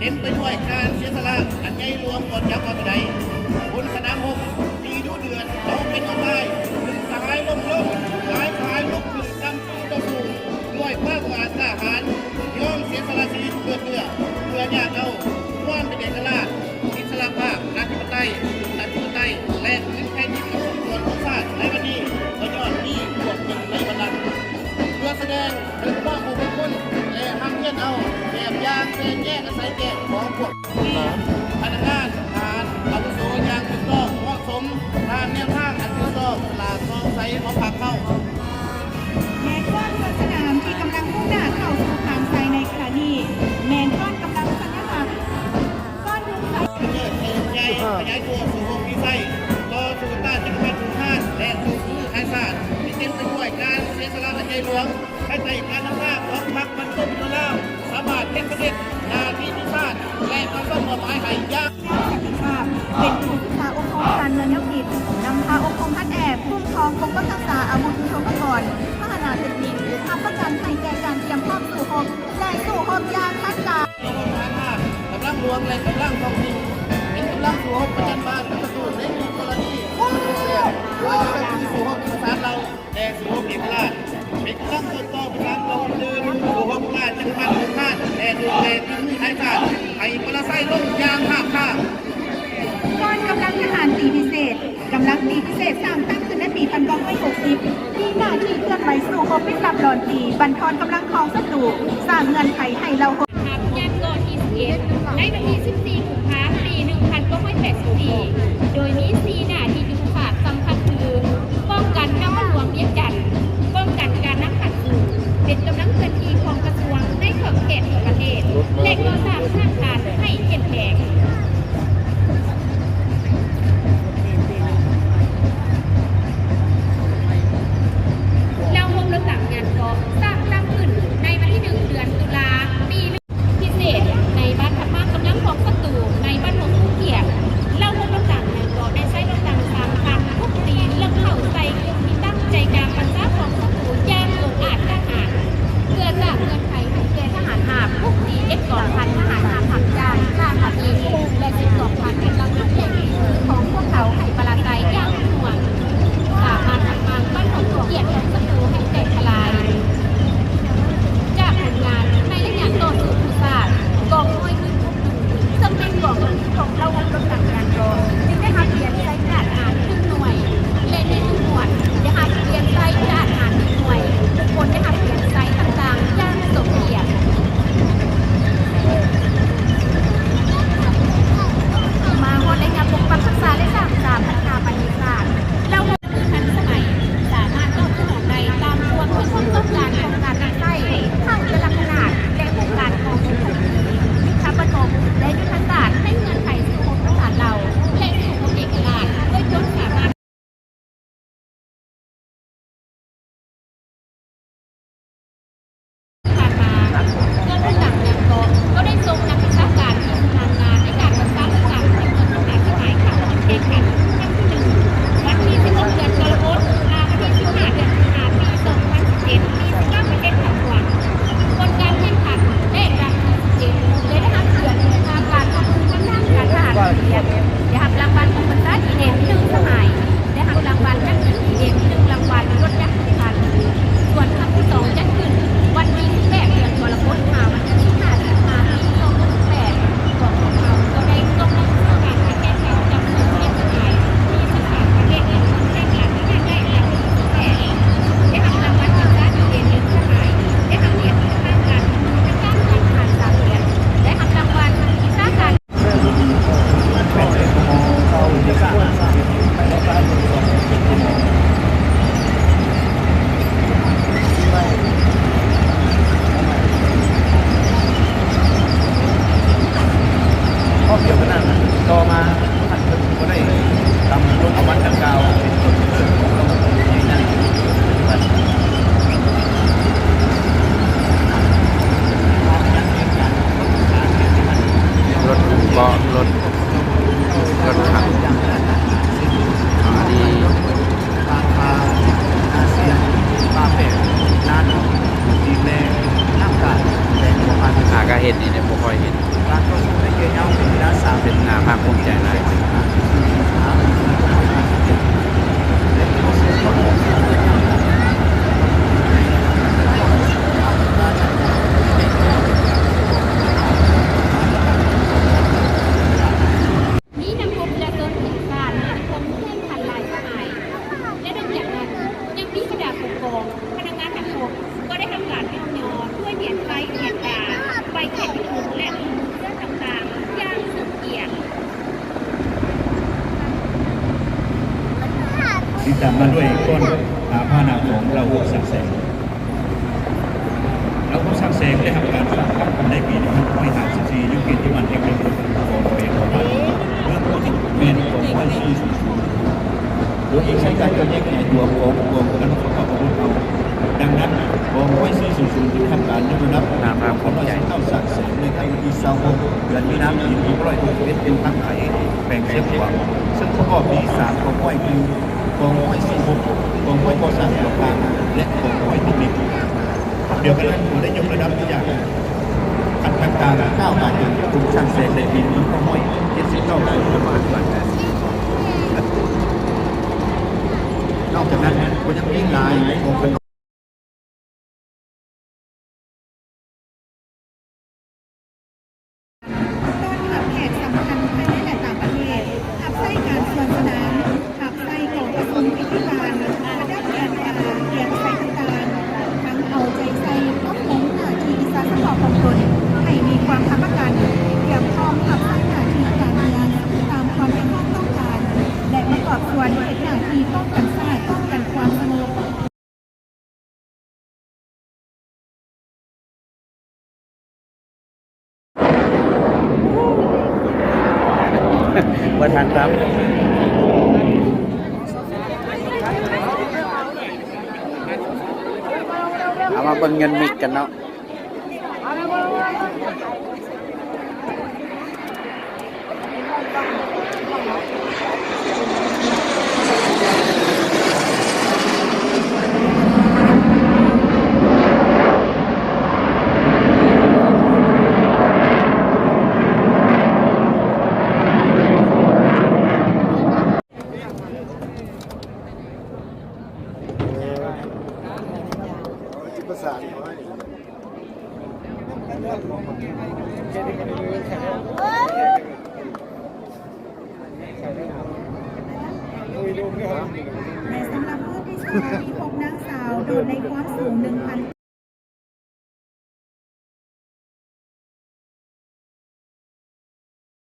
ເຕັມໄປດ້ວຍການເສຍສະຫຼະອັນໃຫຍ່ຫຼວງ ບໍ່ຈັກວ່າເທົ່າໃດ. ບົນສະໜາມຮົບທີ່ດຸເດືອດ ເຮົາເປັນເອົາຕາຍ, ສະຫາຍລົ້ມລົງ, ສະຫາຍຂາຍລຸກຂຶ້ນກຳ ຕໍ່ສູ້ດ້ວຍຄວາມອາດກ້າຫານ, ຍອມເສຍສະຫຼະຊີວິດເພື່ອເພື່ອ ເພື່ອຍາດເອົາຄວາມເປັນເອກະລາດ, ອິດສະຫຼະພາບ, ອະທິປະໄຕ, ອະທິປະໄຕ ແລະ ຄືນແຜ່ນດິນອັນສົມຄວນຂອງຊາດໃນວັນນີ້ ກໍຍ້ອນມີພວກເຈົ້າໃນບັນລັງ ເພື່ອສະແດງເຖິງຄວາມຮູ້ບຸນຄຸນ ແລະ ຮັບຮຽນເອົາແບບຢ່າງແຕກແຍກອາໄສແກ່ຂອງພວກ ພະນັກງານ, ທະຫານອາວຸໂສຢ່າງຖືກຕ້ອງເໝາະສົມ ຕາມແນວທາງອັນຖືກຕ້ອງ ສະຫຼາດສ່ອງໃສຂອງພັກເຮົາ. ແລະ ກ້ອນເມືອງສະໜາມທີ່ກຳລັງມຸ່ງໜ້າເຂົ້າສູ່ທາງໄຊໃນຂະນະນີ້ ແມ່ນກ້ອນກຳລັງສັນຍະລັກ ກ້ອນໜຶ່ງ ເລີດເຕີບໃຫຍ່ ຂະຫຍາຍຕົວສູ່ຫົກມີໄຊ ຕໍ່ສູ້ຕ້ານຈັກກະພັດຮຸກຮານ ແລະ ສູ້ຂາຍຊາດທີ່ເຕັມໄປດ້ວຍການເສຍສະຫຼະອັນໃຫຍ່ຫຼວງ. ພາຍໃຕ້ການນຳພາຂອງພັກບັນເທີງວິທະຍາລາວ ສາມາດເຮັດສຳເລັດໜ້າທີ່ທີ່ຊາດ ແລະ ປະຊາຊົນມອບໝາຍໃຫ້ຢ່າງສັນຕິພາບ ເປັນຜູ້ສຶກສາອົບຮົມການເມືອງແນວຄິດ, ນຳພາອົບຮົມຮັດແອບ, ຄຸ້ມຄອງປົກປັກຮັກສາອາວຸດຍຸດໂທປະກອນ, ພາຫະນະເຕັກນິກ, ຮັບປະກັນໃຫ້ແກ່ການກຽມພ້ອມສູ້ຮົບ ແລະ ສູ້ຮົບຢ່າງທັນການ. ກຳລັງຫຼວງ ແລະ ກຳລັງທ້ອງຖິ່ນ ເປັນກຳລັງສູ້ຮົບປະຈັນບ້ານກັບສັດຕູໃນທຸກກໍລະນີ ໂດຍສະເພາະຄືສູ້ຮົບປະສານເຫຼົ່າ ແລະ ສູ້ຮົບເອກະລາດ ເປັນກຳລັງຕົ້ນຕໍປະສານກອງອື່ນໆ ສູ້ຮົບຕ້ານຈັກກະພັດຮຸກຮານ ແລະ ດູແລກຳມືໄທຊາດ ໃຫ້ປະລາໄຊລົງຢ່າງຮາບຄາບ. ກ່ອນກຳລັງທະຫານຕີພິເສດ, ກຳລັງຕີພິເສດສ້າງຕັ້ງຂຶ້ນໃນປີພັນເກົ້າຮ້ອຍຫົກສິບ ມີໜ້າທີ່ເຄື່ອນໄຫວສູ້ຮົບປິດລັບຫຼອນຕີ, ບັນທອນກຳລັງຂອງສັດຕູ, ສ້າງເງື່ອນໄຂໃຫ້ເຫຼົ່າ ຍາມກໍທີສິບເອັດ ໃນວັນທີສິບສີ່ ກຸມພາ ປີໜຶ່ງພັນເກົ້າຮ້ອຍແປດສິບສີ່ ໂດຍມີສີ່ໜ້າທີ່ຍຸດທະສາດສຳຄັນຄື ປ້ອງກັນນະຄອນຫຼວງວຽງຈັນ, ປ້ອງກັນການນຳຂັ້ນສູງ, ເປັນກຳລັງເຄື່ອນທີ່ຂອງກະຊວງໃນຂອບເຂດທົ່ວປະເທດ ແລະ ກໍ່ສ້າງຮາກຖານໃຫ້ເຂັ້ມແຂງ. ເຫຼົ່າຮົບລົດຖັງຍານເກາະສ້າງຕັ້ງຂຶ້ນໃນວັນທີໜຶ່ງ ເດືອນຕຸລາ ປີ ພິເສດໃນບ້ານທັບມ້ານກຳລັງຂອງສັດຕູໃນບ້ານໂຮງຄູກຽດ. ເຫຼົ່າຮົບລົດຖັງຍານເກາະໄດ້ໃຊ້ລົດຖັງສາມຄັນບຸກຕີເລິກເຂົ້າໃສ່ກຸ່ມທີ່ຕັ້ງໃຈການບັນຊາຂອງສັດຕູຢ່າງອົງອາດກ້າຫານ ເພື່ອສ້າງເງື່ອນໄຂໃຫ້ແກ່ທະຫານຮາບບຸກຕີເອັດກອງພັນທະຫານຮາບຮັບຈ້າງ ສາມພັນ ແລະ ສິບກອງພັນກຳລັງຮັບແຂງຝີມືຂອງພວກເຂົາໃຫ້ປະລາໄຊຢ່າງໜ່ວງ ສາມາດທັບມ້ານບ້ານໂຮງຄູກຽດຂອງສັດຕູໃຫ້ແຕກທະລາຍ. ຈາກຜົນງານໃນໄລຍະຕໍ່ສູ້ພູຊາດ ກອງຮ້ອຍໜຶ່ງ ເຊິ່ງແມ່ນກອງຂອງເຫຼົ່າຮົບລົດຖັງຍານເກາະ ຈຶ່ງໄດ້ຮັບຮຽນໃຊ້ກາດຫານໜຶ່ງໜ່ວຍ ແລະ ໃນໜຶ່ງໝວດໄດ້ຮັບຮຽນໃຊ້ກາດຫານໜຶ່ງໜ່ວຍ, ທຸກຄົນໄດ້ຮັບຮຽນໃຊ້ຕ່າງໆຢ່າງສົມກຽດ. ມາຮອດໄລຍະປົກປັກຮັກສາ ແລະ ສ້າງສາພັດທະນາປະເທດຊາດ ເຫຼົ່າ ຄືທັນສະໄໝ, ສາມາດຕອບສະໜອງໄດ້ຕາມຄວາມ ຄວາມຕ້ອງການຂອງການນຳໃຊ້ທັງແຕ່ລະຂະໜາດ ແລະ ໂຄງການຂອງຊຸມຊົນ, ຍຸດທະປະສົງ ແລະ ຍຸດທະສາດໃນເງື່ອນໄຂສູ້ຮົບປະສານເຫຼົ່າ ແລະ ສູ້ຮົບເອກະລາດ ດ້ວຍຄວາມສາມາດ. ຜ່ານມາ ເພື່ອນຮ່ວມງານຂອງ ກໍໄດ້ສົ່ງນັກວິຊາການທີ່ຊຳນານງານໃນການສຶກສາເລື່ອງການເມືອງ ທັງຫຼາຍສະໄໝ ເຂົ້າຮ່ວມແຂ່ງຂັນຄັ້ງທີໜຶ່ງ ວັນທີສິບຫົກ ເດືອນກໍລະກົດ ຫາວັນທີສິບຫ້າ ເດືອນສິງຫາ ປີສອງພັນສິບເຈັດ ມີສິບເກົ້າປະເທດເຂົ້າຮ່ວມ. ຜົນການແຂ່ງຂັນແລກລາງວັນທີສິບເຈັດ ແລະ ໄດ້ຮັບເກີຍລະດັບການຮ່ວມມືທາງດ້ານການທະຫານ ໄດ້ຮັບລາງວັນຜູ້ບັນຊາດີເດັ່ນໜຶ່ງສະຫາຍ. ໄດ້ຮັບລາງວັນນັກເງິນດີເດັ່ນໜຶ່ງລາງວັນ, ລົດຈັກໜຶ່ງຄັນ. ສ່ວນຄັ້ງທີສອງຈັດຂຶ້ນວັນທີສິບແປດ ເດືອນກໍລະກົດ ຫາວັນທີສິບຫ້າ ສິງຫາ ປີສອງພັນສິບແປດ ພວກເຮົາກໍໄດ້ສົ່ງນັກວິຊາການໄປແຂ່ງຂັນກັບສິບເອັດສະຫາຍ ທີ່ສະຖານປະເທດແຫ່ງແຮງງານທີ່ຍາກໄຮ້ລຳດັບທີສິບແປດ ໄດ້ຮັບລາງວັນນັກສຶກສາດີເດັ່ນໜຶ່ງສະຫາຍ, ໄດ້ຮັບຫຼຽນທາງການ ທາງດ້ານການທະຫານສາມຫຼຽນ, ໄດ້ຮັບລາງວັນນັກວິຊາການ ຮອບດຽວເທົ່ານັ້ນ ຕໍ່ມາ ລົດຫົກລໍ້ ລົດ ລົດຖັງ ອາ ດີ ປາກຄາ ອາຊຽນ ປາແປດ ນາໂນ ຈີນແລ ນ້ຳກາດ ແລະ ພົວພັນ ຫາກະເຫັນນີ້ແຫຼະ ບໍ່ຄ່ອຍເຫັນ. ຕາມມາດ້ວຍກ້ອນ ອາ ພາຫະນະຂອງລາວຫົກສາງແສງ. ລາວຫົກສາງແສງໄດ້ຮັບການສ້າງຕັ້ງຂຶ້ນໃນປີໜຶ່ງພັນຫົກຮ້ອຍຫ້າສິບສີ່ ຢູ່ເຂດທີ່ໝັ້ນແຫ່ງໜຶ່ງຂອງແຂວງຫົວພັນ ເບື້ອງໂຕທີ່ແມ່ນກອງຮ້ອຍສີ່ສູນສູນ ໂດຍອີງໃສ່ການຈຳແນກຂະຫຍາຍຕົວຂອງກອງກຳລັງສະເພາະອາວຸດເຮົາ. ດັ່ງນັ້ນ ກອງຮ້ອຍສີ່ສູນສູນຈຶ່ງໄດ້ຮັບການຍົກລະດັບເປັນກອງກຳລັງສິບເກົ້າສາງແສງ ໃນວັນທີຊາວຫົກ ເດືອນມີນາ ປີໜຶ່ງພັນຫົກຮ້ອຍຫົກສິບເອັດ ເປັນທາງການ ແຂວງຊຽງຂວາງ ເຊິ່ງປະກອບມີສາມກອງຮ້ອຍ ຄື ກອງຮ້ອຍສີ່ສິບຫົກ ກອງຮ້ອຍກໍ່ສ້າງຕົວກາງ ແລະ ກອງຮ້ອຍເຕັກນິກ. ດຽວກັນນັ້ນ ກໍໄດ້ຍົກລະດັບຈາກຂັ້ນຕ່າງໆ ກ້າວມາເຖິງກົມສ້າງແສງໃນປີໜຶ່ງພັນເກົ້າຮ້ອຍເຈັດສິບເກົ້າ ຈົນມາປັດຈຸບັນ. ນອກຈາກນັ້ນ ກໍຍັງມີຫຼາຍກອງຂະໜອນ ຕ້ອນຮັບແຂກສຳຄັນພາຍໃນ ແລະ ຕ່າງປະເທດ, ຮັບໃຊ້ການສວນສະໜາມ, ຮັບໃຊ້ກອງປະຊຸມພິທີການ, ປະດັບແຜນການ, ກຽມໃສ່ຕ່າງໆ, ທັງເອົາໃຈໃສ່ປັບປຸງໜ້າທີ່ວິຊາສະເພາະຂອງຕົນໃຫ້ມີຄວາມທັນປະກັນ, ກຽມພ້ອມຮັບໃຊ້ໜ້າທີ່ການເມືອງຕາມຄວາມຮຽກຮ້ອງຕ້ອງການ ແລະ ປະກອບສ່ວນເຮັດໜ້າທີ່ປ້ອງກັນຊາດ, ປ້ອງກັນຄວາມສະຫງົບ. ບໍ່ທັນຮັບ ເອົາມາເບິ່ງຍອນມິກກັນເນາະ. ແລະ ສຳລັບຮູບທີ່ສອງ ມີພົບນາງສາວໂດດໃນຄວາມສູງໜຶ່ງພັນ